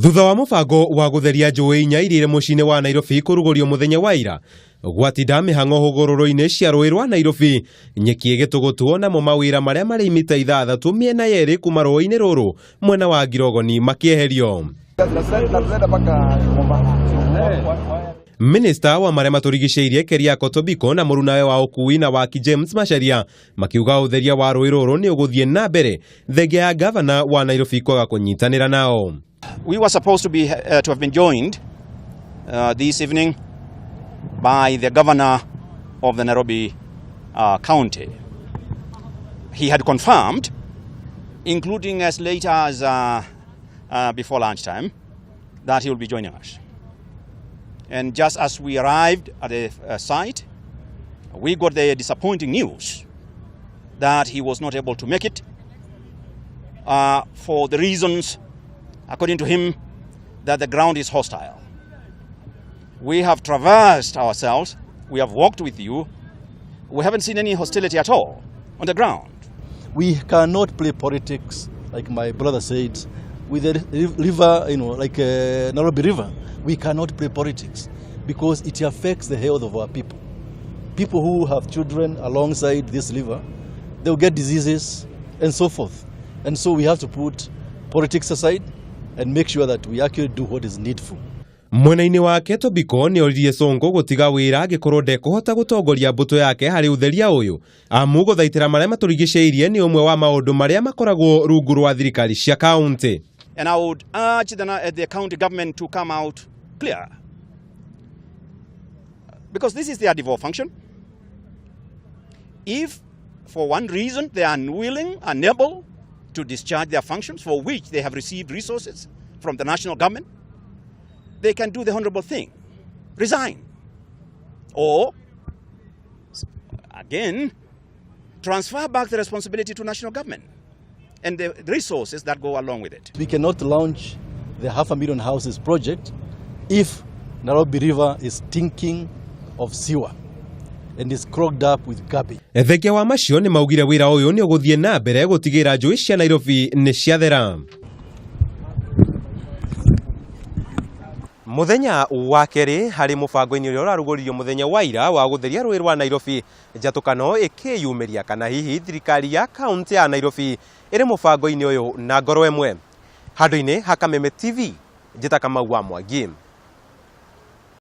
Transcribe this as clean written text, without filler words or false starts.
Thutha wa mũbango wa gũtheria njũĩ inya iria irĩ mũciĩ-inĩ wa Nairobi kũrugũrio mũthenya wa ira, gwatinda mĩhang'o hũgũrũrũ-inĩ cia rũĩ rwa Nairobi, nyeki ĩgĩtũgũtwo namo mawĩra marĩa marĩ mita ithathatũ mĩena yerĩ kuma rũĩ-inĩ rũrũ mwena wa Ngirogoni makĩeherio. Minista wa marĩa matũrigicĩirie Keriako Tobiko na mũrunawe wa ũkui na waki James Macharia makiuga ũtheria wa rũĩ rũrũ nĩ ũgũthiĩ na mbere thengia ya gavana wa Nairobi kwaga kũnyitanĩra nao. We were supposed to have been joined this evening by the governor of the Nairobi County. He had confirmed, including as late as before lunchtime, that he will be joining us. And just as we arrived at the site, we got the disappointing news that he was not able to make it for the reasons, according to him, that the ground is hostile. We have traversed ourselves, we have walked with you, we haven't seen any hostility at all on the ground. We cannot play politics, like my brother said, with the river, like Nairobi River. We cannot play politics because it affects the health of our people. People who have children alongside this river, they'll get diseases and so forth. And so we have to put politics aside and make sure that we actually do what is needful. Mwena-inĩ wake Tobiko nĩ oririe Sonko gũtiga wĩra angĩkorwo ndekũhota gũtongoria mbũtũ yake harĩ ũtheria ũyũ, amu gũthaitĩra marĩa matũrigicĩirie nĩ ũmwe wa maũndũ marĩa makoragwo rungu rwa thirikari cia kaunti. And I would urge the county government to come out clear, because this is their devolved function. If for one reason they are unwilling, unable to discharge their functions for which they have received resources from the national government, they can do the honorable thing, resign, or again, transfer back the responsibility to national government and the resources that go along with it. We cannot launch the 500,000 houses project if Nairobi River is stinking of sewer and is clogged up with garbage. Thengia wa macio nĩ maugire wĩra ũyũ nĩ ũgũthiĩ na mbere gũtigĩrĩra njũĩ cia Nairobi nĩ ciathera. Mũthenya wa kerĩ harĩ mũbango-inĩ ũrĩa ũrarugũririo mũthenya wa ira wa gũtheria rũĩ rwa Nairobi, njatũkano ĩkĩyumĩria kana hihi thirikari ya kaunti ya Nairobi ĩrĩ mũbango-inĩ ũyũ na ngoro ĩmwe. Handũ-inĩ ha Kameme TV, njĩta Kamau wa Mwangi.